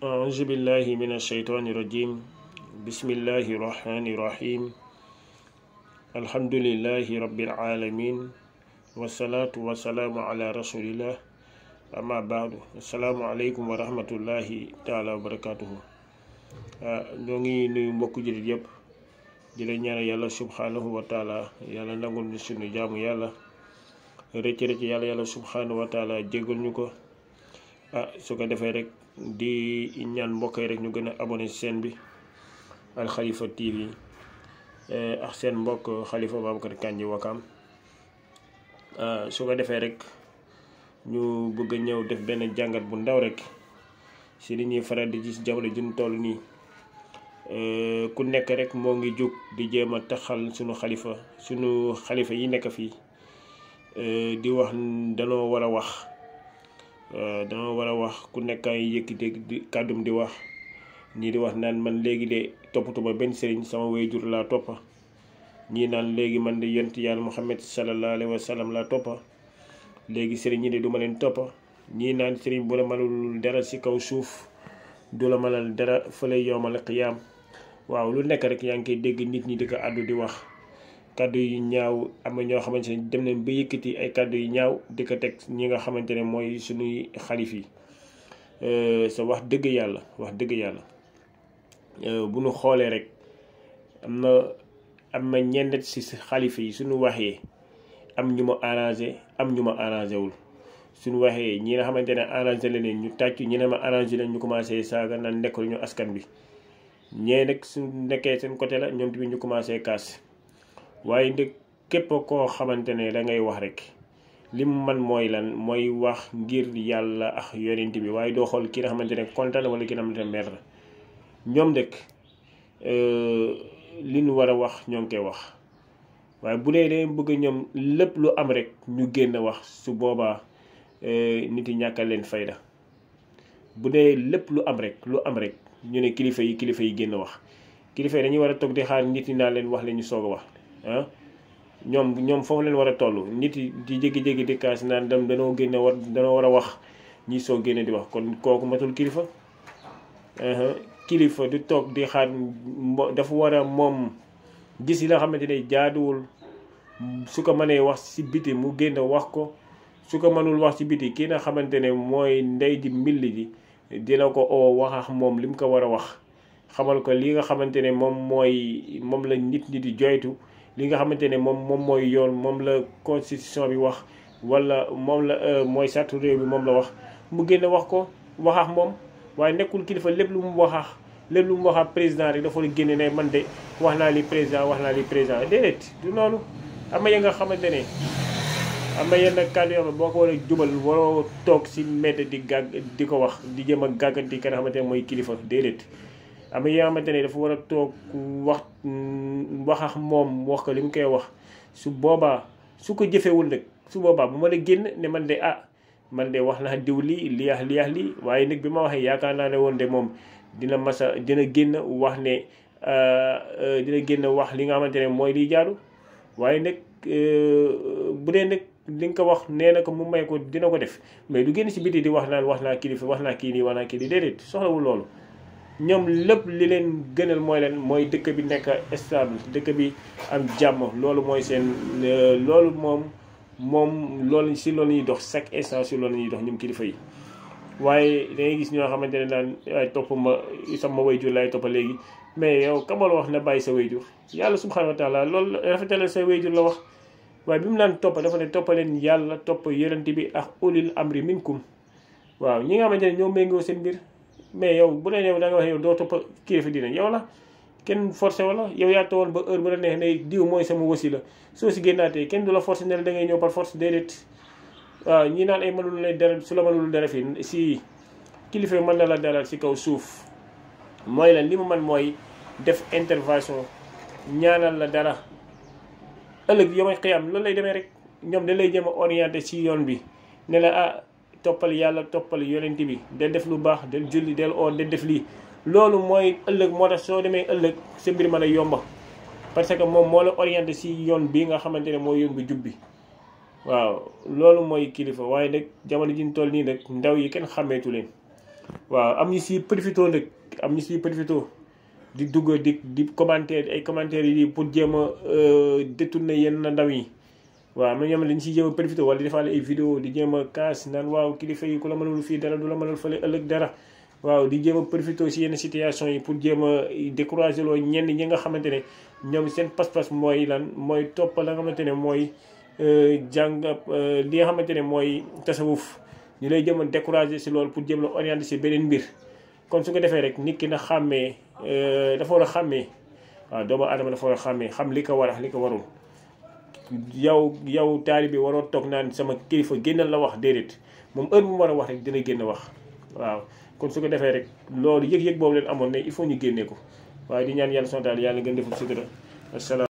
أعوذ بالله من الشيطان الرجيم بسم الله الرحمن الرحيم الحمد لله رب العالمين والصلاة والسلام على رسول الله أما بعد السلام عليكم ورحمة الله تعالى وبركاته ñoo ngi nuyu mbokku jullit yëpp di la ñaan yàlla subhanahu wa taala yàlla nangul ñu sunu jaamu yàlla rëcc yàlla subhanahu wa taala jégal ñu ko su ko defee rek di ñaan mbokk yi rek ñu gën a abonné seen bi Al Khalifa TV ak seen mbokk Khalifa Babacar Kandji Wakaam su ko defee rek ñu bëgg a ñëw def benn jàngat bu ndaw rek si li ñuy faral di gis jamono juñ toll nii ku nekk rek moo ngi jóg di jéem a taxal sunu xalifa yi nekk fii di wax danoo war a wax ku nekk ay yëkkite kàddum di wax ñii di wax naan man léegi de toppatuma benn sëriñ sama wayjur laa toppa ñii naan léegi man de yonent yàlla Muhammad sallallahu alayhi wa sallam laa toppa léegi sëriñ ñi de duma leen toppa ñii naan sëriñ bu la mënul dara ci kaw suuf du la mënal dara fële yowmal qiyaam waaw lu nekk rek yaa ngi koy dégg nit ñi di ko àddu di wax kàddu yu ñaaw am na ñoo xamante ne dem nañ ba yëkkati ay kàddu yu ñaaw di ko teg ñi nga xamante ne mooy suñuy xalif yi sa wax dëgg yàlla bu ñu xoolee rek am na ñenn ci xalifa yi suñu waxee am ñu ma arrangé am ñu ma arrangé wul suñu waxee ñi nga xamante ne arrangé la leen ñu tàcc ñi ne ma arrangé leen ñu commencé saaga naan nekkul ñu askan bi ñee nag su nekkee seen côté la ñoom tamit ñu commencé kaas waaye nag képp koo xamante ne da ngay wax rek li mu man mooy lan mooy wax ngir yàlla ak yonent bi waaye doo xool ki nga xamante ne kontaan wala ki nga xamante ne mer la ñoom dëkk li ñu war a wax ñoo ngi koy wax waaye bu dee dañ bëgg ñoom lépp lu am rek ñu génn wax su boobaa nit yi ñàkkal leen fayda bu dee lépp lu am rek ñu ne kilifa yi génn wax kilifa yi dañuy war a toog di xaar nit ñi naa leen wax leen ñu soog a wax ñoom foofu leen war a toll nit yi di jékki-jékki di kaas naan danoo war a wax ñi soo génne di wax kon kooku matul kilifa kilifa du toog di xaar dafa war a moom gis yi la xamante ne jaaduwul su ko mënee wax ci biti mu génn wax ko su ko mënul wax ci biti kii nga xamante ne mooy ndey ji mbilli ji dina ko wax ak moom li mu ko war a wax xamal ko li nga xamante ne moom la nit ñi di joytu li nga xamante ne moom mooy yoon moom la constitution bi wax wala moom la mooy sartu réew bi moom la wax mu génn wax ak moom waaye nekkul kilifa lépp lu mu wax ak président rek dafa la génne ne man de wax naa li président déedéet du noonu am na ya nga xamante ne am na yenn kàddu yoo xam ne boo ko war a jubal waroo toog si mbedd di ko wax di jëm a gàgganti ka nga xamante ne mooy kilifa déedéet am na yoo xamante ne dafa war a toog wax ak moom wax ko li mu koy wax su boobaa su ko jëfewul nag su boobaa bu ma la génn ne man de wax naa diw lii waaye nag bi ma waxee yaakaar naa ne woon de moom dina génn wax ne dina génn wax li nga xamante ne mooy liy jaaru waaye nag bu dee nag li nga ko wax nee na ko mu may ko dina ko def mais du génn si biti di wax naa kilifa wax naa kii nii déedéet soxlawul loolu ñoom lépp li leen gënal mooy dëkk bi nekk stable dëkk bi am jàmm loolu mooy seen loolu loolu si loolu ñuy dox chaque instant si loolu ñuy dox ñoom kilifa yi waaye dangay gis ñoo xamante ne daan topp ma sama wayjur laay toppa léegi mais yow kamal wax na bàyyi sa wayjur yàlla subhanahu wa taala loolu rafetal sa wayjur la wax waaye bi mu naan toppa dafa ne toppaleen yàlla topp yonent bi ak ulil amri minkum waaw ñi nga xamante ne ñoo méngoo seen mbir mais yow bu dee yow da nga wax yow doo toppa kilifa dina yow la kenn forcé wala yow yaa towoon ba heure bu la neex ne diw mooy sama wasila soo si génnaatee kenn du la forcé ne la da ngay ñëw par force déedéet waaw ñi naan ay mënul lay dara su la mënul dara fii si kilifa mën na la dalal si kaw suuf mooy lan li mu man mooy def intervention ñaanal la dara ëllëg yow may xiyam loolu lay demee rek ñoom dañ lay jëm a orienté si yoon bi ne la toppal yàlla toppal yonent bi del def lu baax del julli del oor del def lii loolu mooy ëllëg moo tax soo demee ëllëg sa mbir mën a yomba parce que moom moo la orienté si yoon bi nga xamante ne mooy yoon bu jub bi waaw loolu mooy kilifa waaye nag jamono ji ñu toll nii nag ndaw yi kenn xàmmeetu leen waaw am ñu si profité nag am ñu si profité di dugg di commentaire ay commentaires yi pour jéem a détourner yenn ndaw yi. waaw mais ñoom dañ siy jéem a profité wala di defaale ay vidéo di jéem a kaas naan waaw kilifa yi ku la mënul fii dara du la mënal fële ëllëg dara. waaw di jéem a profité si yenn situation yi pour jéem a découragé loo ñenn ñi nga xamante ne ñoom seen pas-pas mooy lan mooy topp la nga xamante ne mooy jàng li nga xamante ne mooy tasawuf ñu lay jéem a découragé si loolu pour jéem la orienté si beneen mbir. kon su ko defee rek nit ki na xàmmee dafa war a xàmmee waaw doomu aadama dafa war a xàmmee xam li ko war a li ko warul. yow taalibe waroo toog naan sama kilifa génnal la wax déedéet moom heure bu mu war a wax rek dina génn wax waaw. kon su ko defee rek loolu yëg-yëg boobu leen amoon ne il faut ñu génnee ko waaye di ñaan yàlla sontaal yàlla gën deful sutura. asalaam